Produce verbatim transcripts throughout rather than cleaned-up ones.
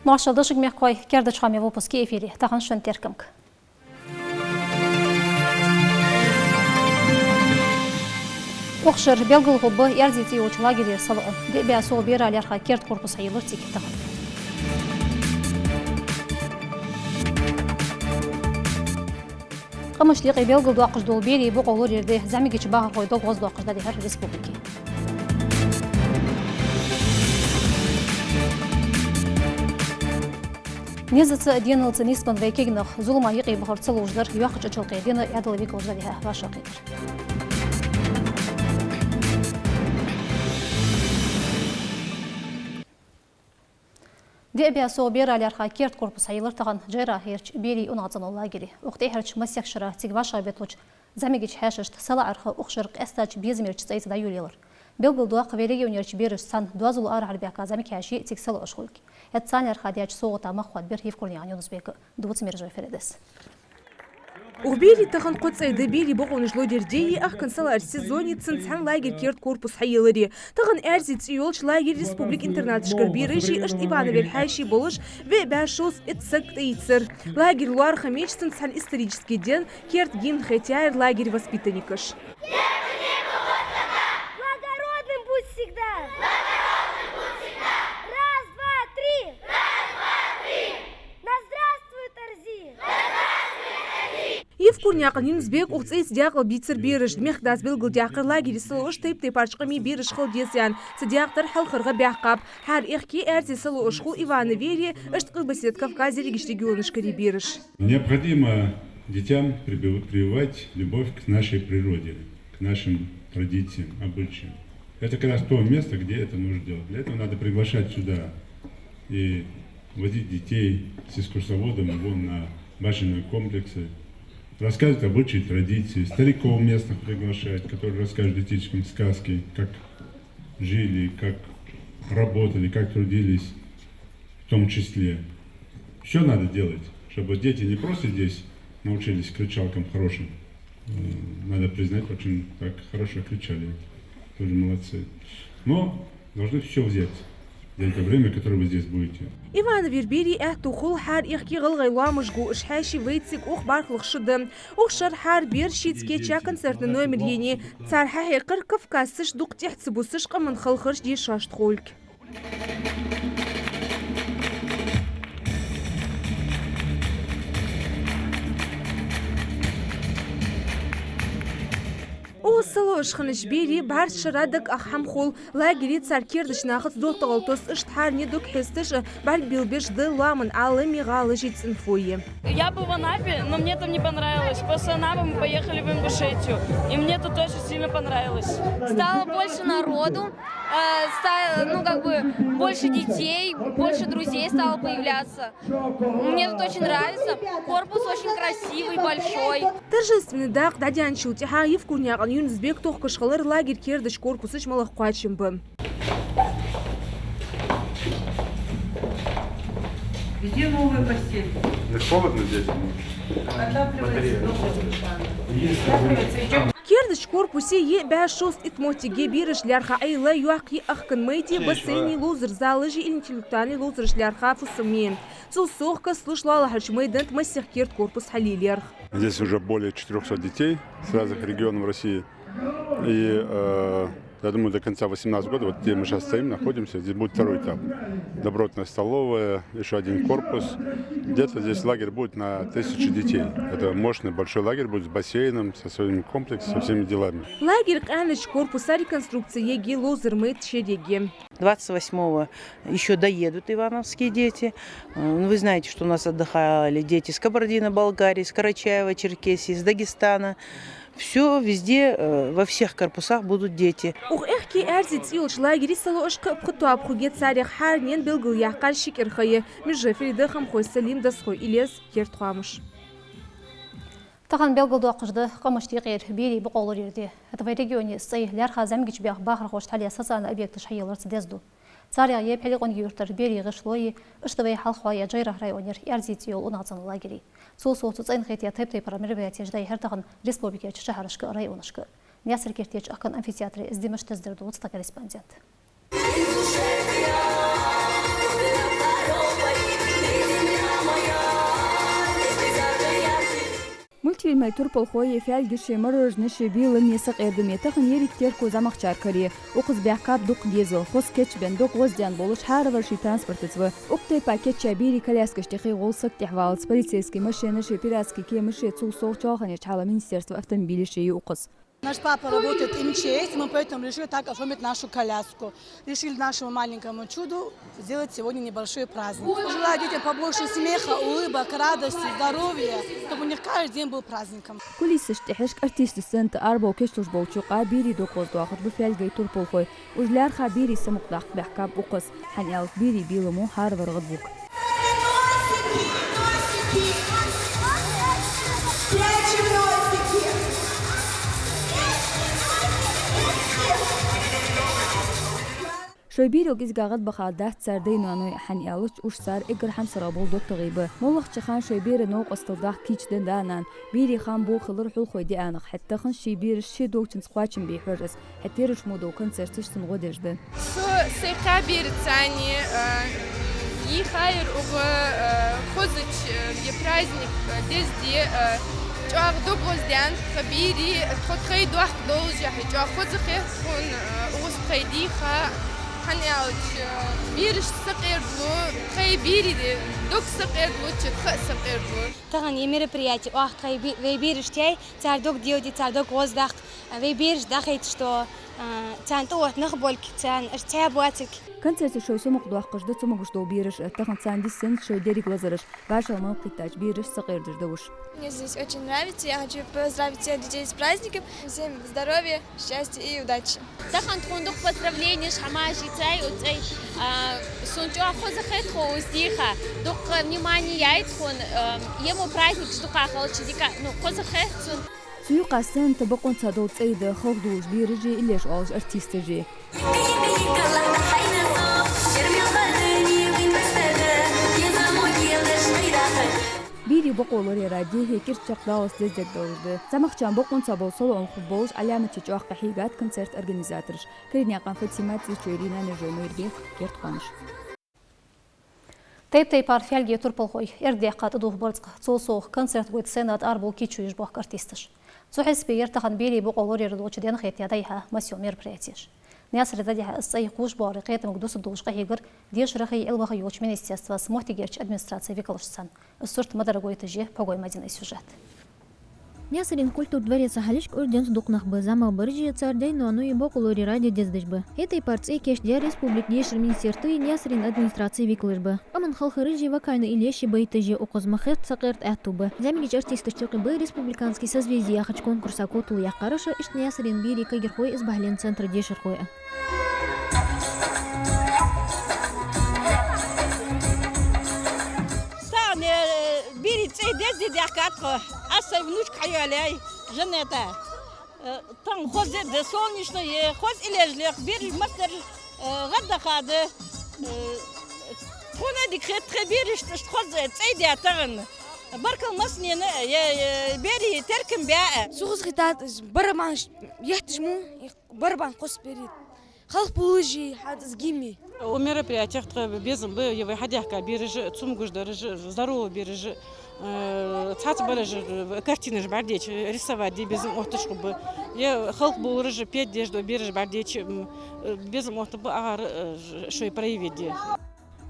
Моаршал да шуга, мехкахой, керда хоамий выпуск я эфире. Тахан шун теркамга. Укх шера белгалхургба «Аьрзи» цӀи йолча лагере салоӀа. Диъ бӀаь сов бера лаьрхӀа керда корпус хьайийлар цига тахан. Къамашта юкъе белгалдоаккхаш дола берий бокъо лораер ди зӀамигача бахархой дог гӀоздоаккхаш дӀадихьар республике. Низаца, деналца нийсбенна вай кегий нах зулама юкъе бахар ца луш дар йоккхача Ӏочалкхе дина Ӏаьдала викалаша дӀадихьа вӀашагӀкхетар. Диъ бӀаь сов бера лаьрхӀа керда корпус хьайийлар тахан ЖӀайрахьерча берий унахцӀенон лагере. Укх тӀехьарча масех шера цига вӀашагӀбетталуча зӀамигача хьаьшашта салаӀархо укх шера къаьстача безамерча цӀайца дӀайолаелар. Белгалдоаккх вай регионерча берашца цхьана доазол арахьара баьхка зӀамига хьаьший, цига салоӀаш хулга. ХӀаьта царна лаьрхӀа даьча совгӀата мах хоадабир Евкурнаькъан Юнус-Бека. Дувц Мержой Фаредас. Укх берий тахан кхо цӀай да: берий бокъонаш лоадер ди, ахкан салаӀара сезон я, цунца цхьана лагерь керда корпус хьайийлар. Тахан «Аьрзи» цӀи йолча лагере республика интернаташкара бераши, иштта Ивановера хьаьший болаш, виъ бӀаь шовзткъа итт саг тӀаийцар. Лагерь лоархӀамеча цунца цхьана исторически ден керда гимн хетаяьяр лагеря воспитанникаша. Благородным будь всегда! Благородным будь всегда! Раз, два, три! Раз, два, три! Да здравствует Аьрзи! Евкурнаькъан Юнус-Бека укх цӀайца даькъалбийцар берашта. Мехкдас белгалдаьккхар, лагере салоӀаш тайп-тайпарча къамий бераш хила деза аьнна. Цу даькъе тара хьалхара гӀа баьккхаб. ХӀара аьхки «Аьрзи» салоӀаш хул Ивановеи, иштта Къилбаседа Кавказе, Эгеча регионашкареи бераш. Необходимо детям прибыв-, прививать любовь к нашей природе, к нашим традициям, обычаям. Это как раз то место, где это нужно делать. Для этого надо приглашать сюда и возить детей с экскурсоводом вон на башенные комплексы, рассказывать обычаи, традиции, стариков местных приглашать, которые расскажут детишкам сказки, как жили, как работали, как трудились в том числе. Всё надо делать, чтобы дети не просто здесь научились кричалкам хорошим. М, надо признать, очень так хорошо кричали. Тоже молодцы. Но должны всё взять за это время, которое вы здесь будете. Ивановера берий аьттув хул хӀара аьхки гӀалгӀай лоамашка гуш, хьаьший вайцига укх бархӀлагӀа шу да. Укх шера хӀара бер шийца кийча концертни номер енай. Цар хьахьекхар кавказцаша дукха тӀехьа ца бусаш къаман халхараш дешаш хулга. Укх салоӀаш хиннача берий бӀарчча шера дагах хӀама хул. Лагере цар кердача нахаца доттагӀал тосс, иштта хӀаране дог хьесташ а, бӀаргбелабеш да лоаман Ӏалами гӀалаши цӀенфойи. Я был в Анапе, но мне там не понравилось. После Анапы мы поехали в Ингушетию, и мне тут очень сильно понравилось. Стало больше народу, э, ста-, ну, как бы, больше детей, больше друзей стало появляться. Мне тут очень нравится. Корпус очень красивый, большой. Торжественни дакъа дӀадаьнначул тӀехьагӀа Евкурнаькъан Юнус-Бека тохкаш хилар лагерь кердача корпуса чу малагӀа кхоачам ба. Где новая постель? Да холодно здесь. Отапливается, ну, вот, а, отапливается. Идём. Кердача корпусе йиъ бӀаь шовзткъа итт моттиг я бераш лаьрхӀа Ӏайла, йоккхий ахкан майда, бассейни, ловзара залаши интеллектуальни ловзараш лаьрхӀа фусамеи. Цул совгӀа кастлуш лоалахьарча майдан тӀа масех керда корпус хьалелаергья. Здесь уже более четырёхсот детей с разных регионов России. И, э, я думаю, до конца восемнадцатого года, вот где мы щас стоим, находимся, здесь будет второй этап. Добротная столовая, ещё один корпус. Где-то здесь лагерь будет на тысячу детей. Это мощный большой лагерь будет с бассейном, со своими комплексами, со всеми делами. Лагерь къаьнача корпуса реконструкци ергья, ловзара майда шера ергья. Двадцать восьмого ещё доедут ивановские дети. Э, ну, вы знаете, что у нас отдыхали дети с Кабардино-Балкарии, с Карачаево-Черкесии, с Дагестана. Всё, везде, э, во всех корпусах будут дети. Укх аьхки «Аьрзи» цӀи йолча лагере салоӀаш кхы а пхи тоаба хургья, царех хӀаранена белгалъяьккхар ши кӀира ха я. Мержой Фарида, Хамхой Салим, Дасхой Илез, «Керда хоамаш». Тахан белгалдоаккхаш да къамашта юкъера берий бокъо лораер ди. ХӀаьта вай регионе из цӀай лаьрхӀа зӀамигача баьха бахархошта хьалъяь социальни объекташ хьайийлларца дезду. Царех я Пхьилекъонгий-Юртара берий гӀишлои, иштта вай хьалха я ЖӀайрахьа районера «Аьрзи» цӀи йола унахцӀенон лагереи. Цул совгӀа цу цӀайна хетаяь тайп-тайпара мероприятеш дӀайихьар тахан республикерча шахьарашка а, районашка а. Наьсар-Керттерча ахкан амфитеатре из димаш дездир дувц тха корреспондента. Кхийтта май турпалхой е фаьлгаши, мороженеши, беламе, сакъердаме тахан еррига терко зӀамагӀчар каре. Укхаза баьхкаб дукха дезал, хоза кийчбенна, дог гӀоздаьнна болаш, хӀаравар ший транспортаца ва. Укх тайпара кийча берий коляскаш тӀехьа гӀолла саг тӀехвалац. Полицейски машинаши, пиратски кемаши, цул совгӀа чоалхане чу хьала министерства автомобилаши я укхаза. Наш папа работает в МЧС, и мы поэтому решили так оформить нашу коляску. Решили нашему маленькому чуду сделать сегодня небольшой праздник. Желаю детям побольше смеха, улыбок, радости, здоровья, чтобы у них каждый день был праздником. Кулисаш тӀехьашка артисташ санна арабовла кийчлуш болча юкъа берий дог гӀоздоахаш ба фаьлгий турпалхой. Уж лаьрхӀа берий самукъадаккха баьхкаб укхаза. ХӀана аьлча берий беламо хӀаравар гӀадвуг. Шоай берий кӀезига гӀадбаха дац цар дай-ноаной, хӀана аьлча уж цар эггара хьамсара бола доттагӀий ба. МоллагӀча хана шоай бера новкъостал даха кийчденна да-нана. Берий хам бохилар хьулхой дианах, хӀаьта тахан ший бераш ше долчунца кхоачам бе хьож из. ХӀаьта ераш мо дола концерташ цунна гӀо деш да. Со сай кхаь бераца а, йийхаяр угӀа, а, хозача, а, е праздник, а, дезде, а, чӀоагӀа дог гӀоздаьннад тха берий, тхо тхоай дохк долаш яхьи, чӀоагӀа хоза хет тхона, а, укхаза тхоай дийха, хӀана аьлча, а, бераш сакъердалу, тхоай берий дог сакъердалу, ча тха а сакъердалу. Тахан е мероприяти оаха тхоай бе-, вай берашта яьй, цар дог дийла де, цар дог гӀоздаккха, вай бераш дӀахайта, что, а, царна тӀаотта нах болга, царна аш цхьа боацилга. Концерта шоай самукъадоаккхаш да цамогаш дола бераш а, тахан царна диссанза шоай деррига лазараш, вӀашагӀ мел кхийттача берашца сакъердаш да уж. Мне здесь очень нравится. Я хочу поздравить всех детей с праздником. Всем здоровья, счастья и удачи. Тахан тхона дукха поздравленеш, хӀамаш ийцай, оцай, а, сона чӀоагӀа хоза хет тхо укхаза дийха. Дукха внимание яьй тхона, а, е мо праздникаш дукха хилча дика, ну, хоза хет сона. Цу юкъа сцена тӀа бокъонца дола цӀай да, халхадувлаш бераши, иллеш оалаш артисташи. Берий бокъо лораяра дехьа кӀира чакхдаллалца дездеш долаш да. ЗӀамагӀчарна бокъонца бола салоӀам хургболаш Ӏаламате чӀоагӀа къахьийгад концерта организатораш. Калиднаькъан Фатима, Цечой Ирина, Межой Майрбек, «Керда хоамаш». Тайп-тайпара фаьлгий турпалхой, эрдехка тӀадувха барзкъа, цул совгӀа концерт вайта сцена тӀа арабовла кийчо еш боахк артисташ. Цу хьисапе яр тахан берий бокъо лораяра долча денна хетта дӀайихьа массайола мероприятеш. Наьсаре дӀадихьа из цӀай кхувш боагӀаре кхетамга дусаргдолаш къахьийгар дешарахи Ӏилмахи йолча министерстваца моттигерча администраце викалашца. Из сурт ма дарра гойташ я Пхьугой Мадинай сюжет. Наьсарен культура двореца хьалхашка уж денз дукха нах ба, зӀамагӀбараши, цар дай-ноаной бокъо лораяра де дездеш ба. Е тайпара цӀай кийчдаьр республика дешара министерствои Наьсарен администраце викалаш ба. Къаман халхараши вокальни иллеши байташи укхаза ма хетта сакъерда аьттув ба. ЗӀамигача артисташта юкъе ба «Республикански созвездие» яхача конкурса котало яьккхараш а, иштта Наьсарен берий кагирхой, исбахьален центра дешархой а. Тахан, э, берий цӀай дезде даьхкад тхо. Аз сай внучка хьайоалаяьй, Жанетта. Э, тахан хоза ди да, солнечное, хоза иллеш лех, бераш массадолаш, э, гӀаддахад. Э, тхона дика хет тха берашта хоза цӀай даь тахан. Баркал массанена, е, е, берий теркам баь. Сона хоза хетад барабанаш етташ мо, барабан кхосс берий. Халхабувлаш хьадаьд из гимн. Укх мероприятех тха безам ба, е вай хьадаьхка бераш, цамогаш дараш, здоровый бераш, э, цхьацца бараш, э, картинаш бӀаргадайча, рисовать де безам отташ хургба. Е халхабувлараш, петь деш дола бераш бӀаргадайча, м, э, безам оттаргба акхар, э, шоай проявить де.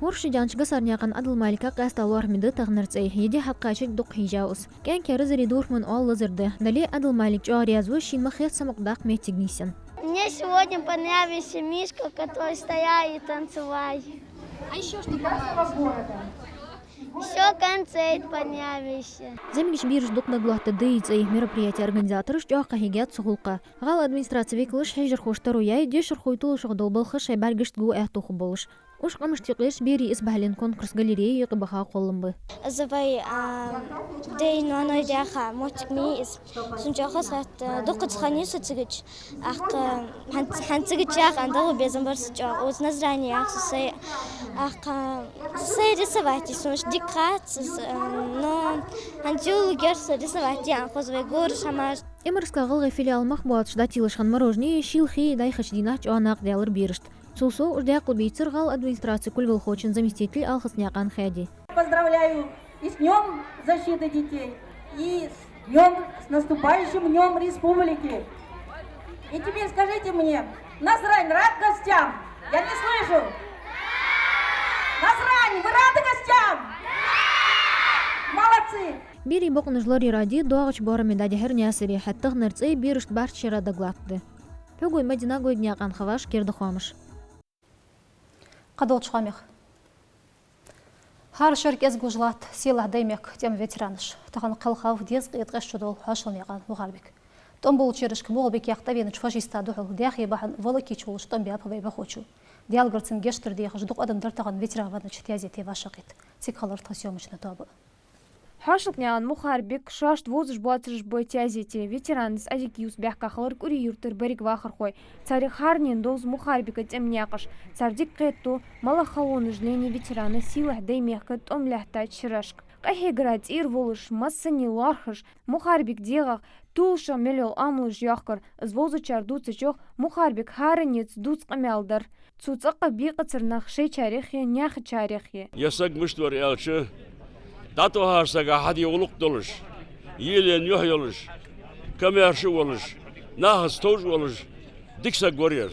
ВорхӀ шу даьннача Гасарнаькъан Ӏадал-Малика къаьстта лоархӀаме да таханара цӀай, е ди хьакхачарга дукха хьежав из. КӀаьнка Розари Дурхман оал лазар да. Дале а Ӏадал-Малик чӀоагӀа раьза ва шийна ма хетта самукъадаккха моттиг нийсъенна. Мне сегодня понравился Мишка, который стоял и танцевал. А ещё что понравилось? Ещё концерт понравился. ЗӀамигача берашта дукха дагалоаттадергда из цӀай. Мероприяте организатораш чӀоагӀа къахьийгад цу гӀулакха. ГӀала администраце викалаша хьежархошта таро яьй, дешархой туллашагӀа дола балхаш шоай бӀаргашта гу аьттув хургболаш. Уж къамашта юкъерча берий исбахьален конкурс-галерея юкъе баха кхоллам ба. Из вай, а, дай-ноаной даьха моттиг ма йий из. Сона чӀоагӀа хоза хет, дуккхаза хиннай со цигача. ТӀаккха хӀан-, хӀанз цигача яха ан дагӀа безам бар са чӀоагӀа. Укхаза Назране яха со сай. ТӀаккха сай рисовать е сона дика хац, с-, но хӀанз йолалургьяр со рисовать е, ан хоза вай гораш, хӀамаш. Эмарска гӀалгӀай филиала мах боацаш дӀателаш хинна мороженое шийла хий дӀайхача дийнахьа чӀоагӀа накъадаьлар берашта. Цул совгӀа уж даькъалбийцар гӀала администраце кулгалхочун заместитель Алхаснаькъан Хади. Поздравляю и с Днём защиты детей, и с Днём, с наступающим Днём Республики! И теперь скажите мне, Назрань рад гостям? Я не слышу. Назрань, вы рады гостям? Молодцы! Берий бокъонаш лораяра ди доагӀача боараме дӀадихьар Наьсаре, хӀаьта таханара цӀай берашта барчча шера дагалаттаде. Пхьугой Мадина, Гойгнаькъан Хьаваж, «Керда хоамаш». Кхыдолча хоамех. ХӀара шера кӀезиглуш латт сийлахь Даьймехка тӀема ветеранаш. Тахан кхелхав дезткъеи ткъеи шо дола Хьошалнаькъан Мухарбик. ТӀом болча шерашка МагӀалбике тӀавенача фашиста духьал даьхе бахьан валакийча волаш тӀом баьб вай бӀухочо. Даьлагара цунна гешт дар дехаш дукха адам дар тахан ветеран веннача таьзете вӀашагӀкхийтта. Цига хилар тха съёмочни тоаба. Хьошалнаькъан Мухарбик шоашта вовзаш боацараш бой таьзете. Ветеранас Ӏадика ювца баьхка хилар КӀури-Юртара беррига вахархой. Царех хӀаранена довз Мухарбика тӀема наькъаш. Цар дика кхетаду малагӀа халонаш лийннай ветерана сийлахь Даьймехка тӀом лаьттача шерашка. Къахьегара цӀера волаш, массане лоархӀаш, Мухарбика дегӀах тулушагӀа мел йола оамалаш йоахкар. Из вовзачар дувцачох, Мухарбика хӀаранеца дувца къамаьл дар. Цо цӀаккха бекъацар нах шайчарех е, наьхачарех е. Ер саг мишта вар аьлча, дӀатӀавахача сага хьаде гӀулакх долаш, елаенна юхь йолаш, камаьрша волаш, нахаца товш волаш, дика саг вар ер.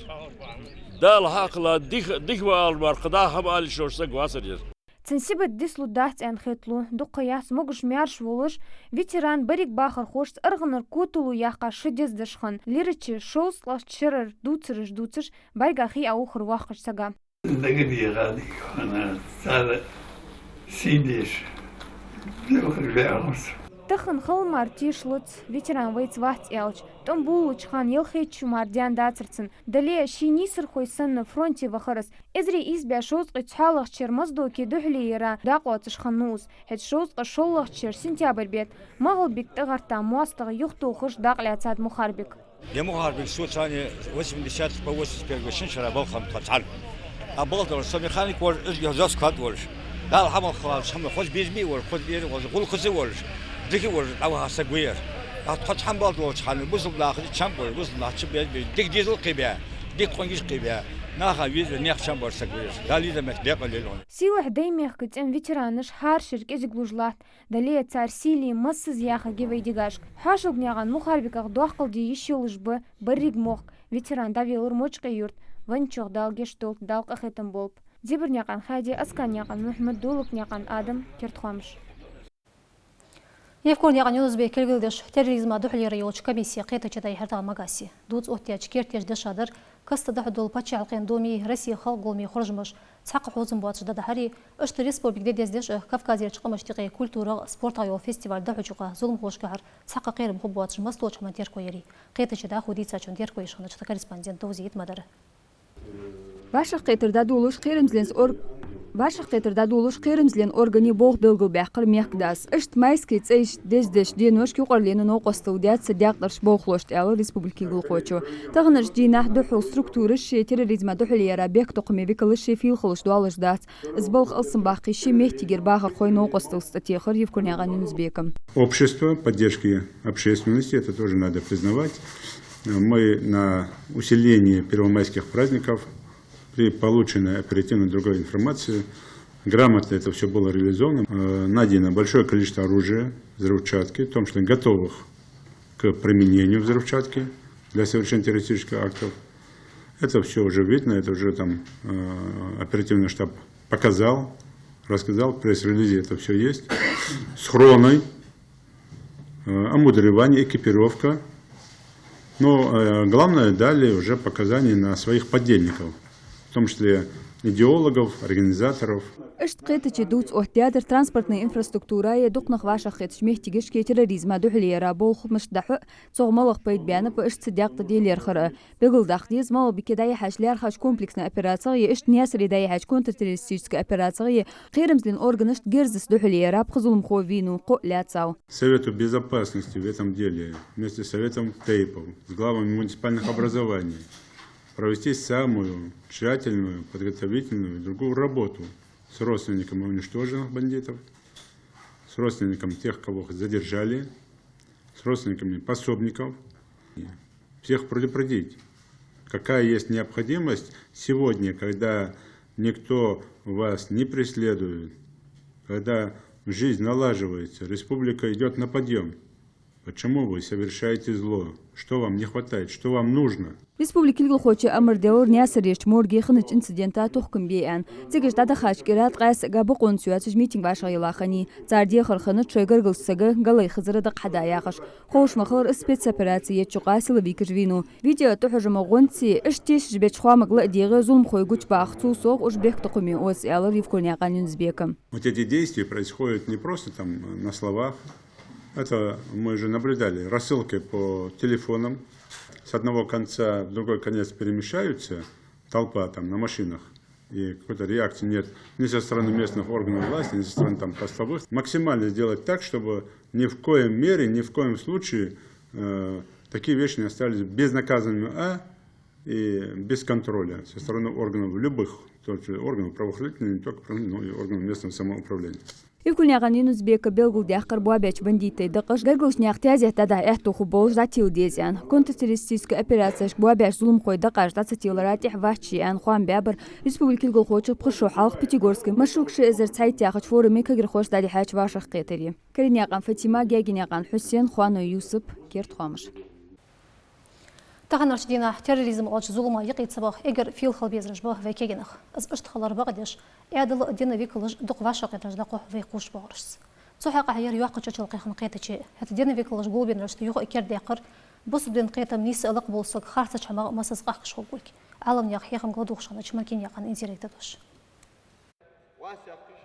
Дала хьаькъала дика, дика ва алаш мара кхы дӀа хӀама ала йиш йолаш саг вацар ер. Цун сибат дицлургдац аьнна хеталу, дукха яц могаш-маьрша волаш, ветеран беррига бахархошца аргӀанара котало яьккха шу дездеш хинна. Лирача шовзткъеи ткъеи шерара дувцараш дувцаш, бӀарга хий Ӏоухар воккхача сага. Дагадеха дика хана, цар сий деш, дехар баьхамца. Тахан хала мара тешалац, ветеран вайца вац аьлча, тӀом болалуча хана ялхайтта шу мара даьнна дацар цун. Дале а ший нийсархой санна фронте вахар из. Эзар ийс бӀаь шовзткъеи цхьоалагӀча шера Моздоке духьале яра дакъа лоацаш хиннав из. ХӀаьта шовзткъеи шоллагӀча шера сентябрь бетта МагӀалбика тӀагӀарта моастагӀа юхатохаш дакъа лаьцад Мухарбика. Ер Мухарбик со цхьана восемьдесят по восемьдесят первый шин шера балха хиннав тхо цхьана. А балха долаш со механик волаш, из ГИЗО-ск хьатӀаволаш. Дала хьамал хилалца хӀама хоза безаме а волаш, хоза эр а волаш, гӀулакхаца а волаш, дика а волаш, дӀаваха саг вар ер. ТӀаккха тхо цхьана балха долча хана бусалба нах чам болаш, бусалба нах чу бе-, бе-, дика дезал кхебе, дика къонгаш кхебе, наха веза, наьха чам болаш саг вар ер. Дала из метте бекъал лойла. Сийлахь Даьймехка тӀема ветеранаш хӀара шера кӀезиглуш латт. Дале а цар сийле массаза яха ги вай дегашка. Хьошалнаькъан Мухарбиках доккхал де йиш йолаш ба беррига мохк. Ветеран дӀавелар Мочкъий-Юрта. Венначох Дала гешт долда, Дала къахетам болба. Дибарнаькъан Хади, Асканнаькъан Мухьмад, Долакнаькъан Адам, «Керда хоамаш». Евкурнаькъан Юнус-Бек кулгалдеш терроризма духьалера йолча комиссе кхетаче дӀайихьар тахан Магасе. Дувца оттадаьча керттерча деша дар каста дӀахьоргдола Паччахьалкхен Думеи Россе Халкъа Гулламе хоржамаш цхьаккха хьовзам боацаш дӀадахьари, иштта республика де дездеш а, Кавказерча къамашта юкъе культурах, спортах йола фестиваль дӀахьоча юкъа зуламхошка хьар цхьаккха кхерам хургбоацаш массадолча хӀаман терко яри. Кхетаче дӀахо дийцачун терко еш хиннача тха корреспондента Довзий Итмадара. ВӀашагӀкхетар дӀадолалуш кхерамзлен орг-, ВӀашагӀкхетар дӀадолалуш кхерамзлен органий болх белгалбаьккхар мехкдас. Иштта майски цӀайш дездеш деношка юкъарлена новкъостал даьд са даькъдараш болхлошта, аьлар республике гулхочо. Таханарча дийнахьа духхьал структураши терроризма духьале яра бехктокхаме викалаши фийла хулаш доалаш дац. Из балха алсамбаккхий ши моттигера бахархой новкъосталца тӀатехар Евкурнаькъан Юнус-Бека. Общество поддержки общественности, это тоже надо признавать. Мы на усиление первомайских праздников при полученной оперативной другой информации грамотно это всё было реализовано. Э, найдено большое количество оружия, взрывчатки, в том числе готовых к применению взрывчатки для совершения террористических актов. Это всё уже видно, это уже там, э, оперативный штаб показал, рассказал, в пресс-релизе это всё есть. Схроны, э, обмундирование, экипировка. Но, э, главное, дали уже показания на своих подельников, в том числе идеологов, организаторов. Иштта кхетаче дувца оттадаьдар транспортни инфраструктураи дукха нах вӀашагӀкхетача моттигашка терроризма духьале яра болх мишта дӀахьу, цох малагӀа пайда баьннаб, иштта цу даькъе де лаьрхӀар а. Белгалдаккха деза, МагӀалбике дӀаяхьача лаьрххӀача комплексни операцех е иштта Наьсаре дӀаяхьача контртеррористически операцех е кхерамзлен органашта герзаца духьале яра пхи зуламхо вийнав, кхоъ лаьцав. Совету безопасности в этом деле вместе с Советом тейпов, с главами муниципальных образований провести самую тщательную подготовительную и другую работу с родственниками уничтоженных бандитов, с родственниками тех, кого задержали, с родственниками пособников. Всех предупредить, какая есть необходимость сегодня, когда никто вас не преследует, когда жизнь налаживается, республика идёт на подъём. Почему вы совершаете зло? Что вам не хватает? Что вам нужно? Республика кулгалхочо амар делар Наьсарерча морге хиннача инцидента тохкам бе аьнна. Цига дӀадахача кӀира ткъаь сага бокъонца йоацаш митинг вӀашагӀъелла хиннай. Цар дехар хиннад шоай гаргарча сага Галай Хизара дакъа хьада яхаш. Ховш ма хиллара, из спецопераци еча юкъа силовикаш вийнав. Видео тӀахьожама гӀонца, иштта тешаш беча хоамага ла а дегӀа, зуламхой гучабаха цул совгӀа уж бехктокхаме оз, аьлар Евкурнаькъан Юнус-Бека. Вот эти действия происходят не просто там на словах. Это мы же наблюдали. Рассылки по телефонам с одного конца в другой конец перемещаются, толпа там на машинах, и какой-то реакции нет ни со стороны местных органов власти, ни со стороны там постовых. Максимально сделать так, чтобы ни в коем мере, ни в коем случае э, такие вещи не остались безнаказанными, а и без контроля со стороны органов любых, в том числе органов правоохранительных, не только правоохранительных, но и органов местного самоуправления. Евкурнаькъан Юнус-Бека белгалдаьккхар боабаьча бандитай дакъаш гаргарча наьха тезет дӀадахьа аьттув хургболаш дӀателадеза аьнна. Контртеррористически операцешка боабаьча зуламхой дакъаш дӀа ца телара тӀехьа вац ше аьнна хоам баьбар Республика кулгалхочох пхи шу хьалха Пятигорске. Машук ши эзар цхьайттаьхача форуме кагирхошца дӀадихьача вӀашагӀкхетаре. Каринаькъан Фатима, Гаьгенаькъан Хьусен, Хоаной Юсуп, Керда хоамаш. Таханарча дийнахьа терроризм оалача зулама юкъе ца баха эггара фийла хила безараш ба вай кагий нах. Из иштта хилар бакъдеш, Ӏаьдала а дина векалаш дукха вӀашагӀкхетараш дӀахьу вай кхувш боагӀарашца. Цу хьакъехьа яр йоккхача Ачалкхе хинна кхетаче. ХӀаьта дина векалаша гулбеннарашта юха а кердадаьккхар, бусалба дина кхетам нийса а лакха бола саг харцача хӀамах массаза къахкаш хургйолга. Ӏаламнаьха хьехамга ладувгӀаш хиннача Манкинаькъан Инзирайга да дош.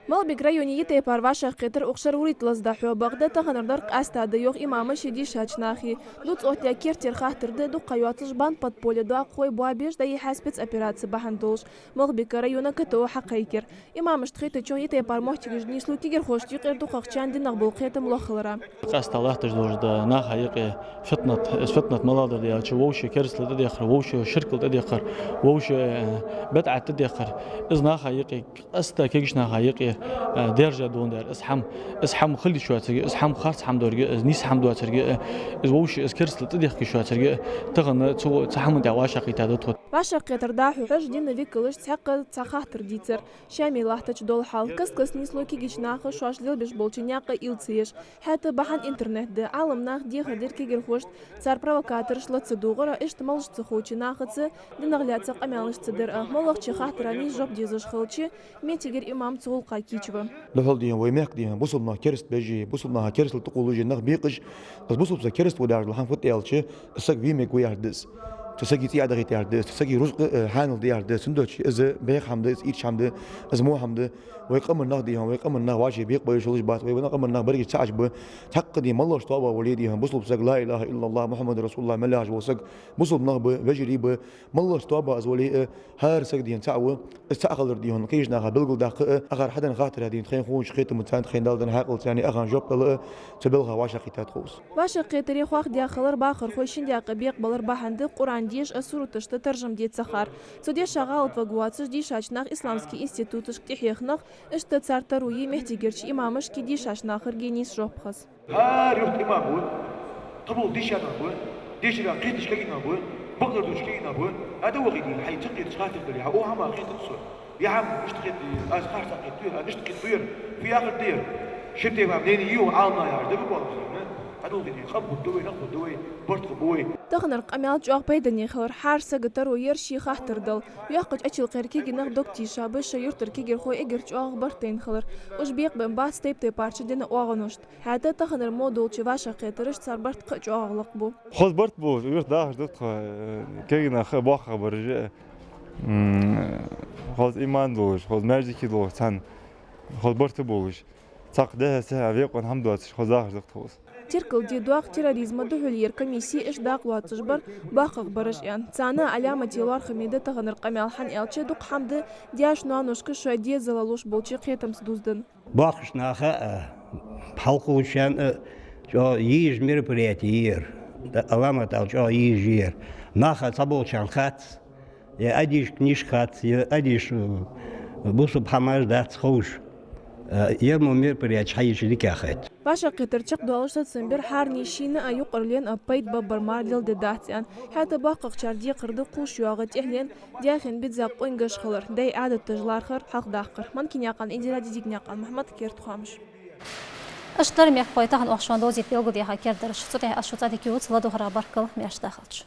Малгобека районе ер тайпара вӀашагӀкхетар укх шера вурийтта лаза дӀахьо. Бакъда таханардар къаьстта да, йоах имама ший дийшача наха. Дувца оттаяь керттера хаттар да дукха ха йоацаш бандподполье доаккхархой боабеш дӀайихьа спецопераци бахьан долаш. Малгобека района КТО хьакхайкар. Имамашта хетачох, ер тайпара моттигаш нийслу кагирхошта юкъера дукхагӀчарна динах бола кхетам лоха хилара. Къаьстта латташ долаш да наха юкъе фитнат, из фитнат малагӀа да аьлча, вовше керастал тӀадехкар, вовше ширкал тӀадехкар, вовше, э, бидӀат тӀадехкар. Из наха юкъе, къаьстта кагийча наха юкъе, э, даьржа долаш дар. Из хӀама, из хӀама хила йиш йоацилга, из хӀама харц хӀама долга, из нийса хӀама доацилга, э, из вовше, из керастал тӀадехка йиш йоацилга, тахан цу, цу хӀаман тӀа вӀашагӀкхийтта да тхо. ВӀашагӀкхетар дӀахьош дина векалаша цхьаккха цхьа хаттар дийцар. Шемай латтача дола хьал. Каст-каста нийслу кагийча наха шоаш лелабеш болча наькъа уйла ца еш. ХӀаьта бахьан интернет да. Ӏаламнаха дехар дир кагирхошта цар провокатораш ла ца дугӀар а, иштта малаш ца ховча нахаца динах лаьца къамаьлаш ца дар а. МоллагӀча хаттара нийса жоп дезаш хилча, моттигера имам цу гӀулакха кийча ва. Духхьал дийхьа вай мехка дийхьа бусалба нах кераста беш, бусалба наха керастал тӀакхоллаш нах бекъаш, из бусалба саг кераста ва яхаш дола хӀама фуд аьлча, из саг вий мегаш ва яхаш да из. Цу сага цӀий Ӏодахийта яхаш да из, цу сага рузкъа, э, хьанал да яхаш да из. Цудухьа из бӀеха хӀама да, из ийрча хӀама да, из во хӀама да. Вай къаман нах дийхьа, вай къаман нах вӀаший бекъабеш болаш бац, вай къаман нах берригаш цхьа Ӏаш ба. Цхьаккха дийхьа малаш тоба вале дийхьа бусалба саг, لا إله إلا الله محمد رسول الله мел яхаш вола саг, бусалба нах ба, вежарий ба, малаш тоба из вале а, хӀара саг дийхьа цхьа ва, из цхьа хилар дийхьа кагийча наха белгалдаккха а, акхар хьаденна хаттара дийхьа тхоай ховча кхетамца, тхоай Дала денна хьаькъалца аьнна, акхар жоп дала а, цу балха вӀашагӀкхийтта да тхо. ВӀашагӀкхетаре хьоахадаь хилар бахархой шин даькъе бекъабалар бахьан да Къуръан деша а, сурташта таржам де ца хар. Цу деша гӀалат варгвоацаш дийшача наха исламски институташка тӀахьеха нах, иштта цар таро я моттигерча имамашкеи дийшача нахагеи нийса жоп хаза. ХӀара юрта имам ва, кхыбола дийша нах ба, дешара кхеташ кагий нах ба, бакъдар дувцаш кагий нах ба, хьа да вахийта, хьай ца кхеташ хаттар дале, хьа о хӀама кхетац со. Ер хӀама иштта кхетаде, аз харцахьа кхетаду, аз иштта кхетаду ер, фу яхар да ер? Ширтема мнени йий Ӏаламнаха яхаш да бакъ ва, хьадувгӀийта, къам хургда вай, нах хургда вай, барт хургба вай. Таханара къамаьл чӀоагӀа пайдане хилар. ХӀара сага таро яр ший хаттар дала. Йоккхача Ачалкхера кагий нах дог тийша ба шоай юртара кагирхой эггара чӀоагӀа барт тайна хилар. Уж бекъабенна бац тайп-тайпарча дина оагӀонашта. ХӀаьта таханара мо долча вӀашагӀкхетарашта цар барт кхы а чӀоагӀагӀа лакха ба. Хоза барт болаш юрта дахаш да тхо, э, кагий нах а, боккхагӀбараш а, м, хоза иман долаш, хоза маьждиге долаш цхьана, хоза барт болаш. Цхьаккха дехьа-сехьа векъон хӀама доацаш, хоза дахаш да тхо. Теркал де доагӀа терроризма духьалъера комиссе иштта дакъа лоацаш бар боккхагӀбараш а. Царна Ӏаламате лоархӀаме да таханара къамаьл, хӀана аьлча дукха хӀама да даьша-ноаношка шоай дезала луш болча кхетамца дувзаденна. Боккхийча наха а, хьалкхувсачарна а чӀоагӀа езаш мероприяти я ер. Ӏаламат ала чӀоагӀа езаш я ер. Наха цхьаболчарна хац, е Ӏадийша книжка хац, е Ӏадийша, э, бусалба хӀамаш дац ховш. Э, ер мо мероприятеш хьайича дика хет. ВӀашагӀкхетар чакхдоалаш сацам бир хӀаране шийна а юкъарлена а пайда баргбар мара леладергдац аьнна. ХӀаьта боккхагӀчар декхар да кхувш йоагӀа тӀехьленна, даьхен бизза къонгаш хилар, даьй Ӏадаташ лархӀар, хьалхадаккхар. Манкинаькъан Индира, Дидигнаькъан Мухьмад, Керда хоамаш. Иштта дар, мехкахой, тахан оаха шоана довзийта белгалдаьха кердадараш. Цу тӀа аз шуца дика ювц, ладувгӀара баркал, маьрша дахалда шо.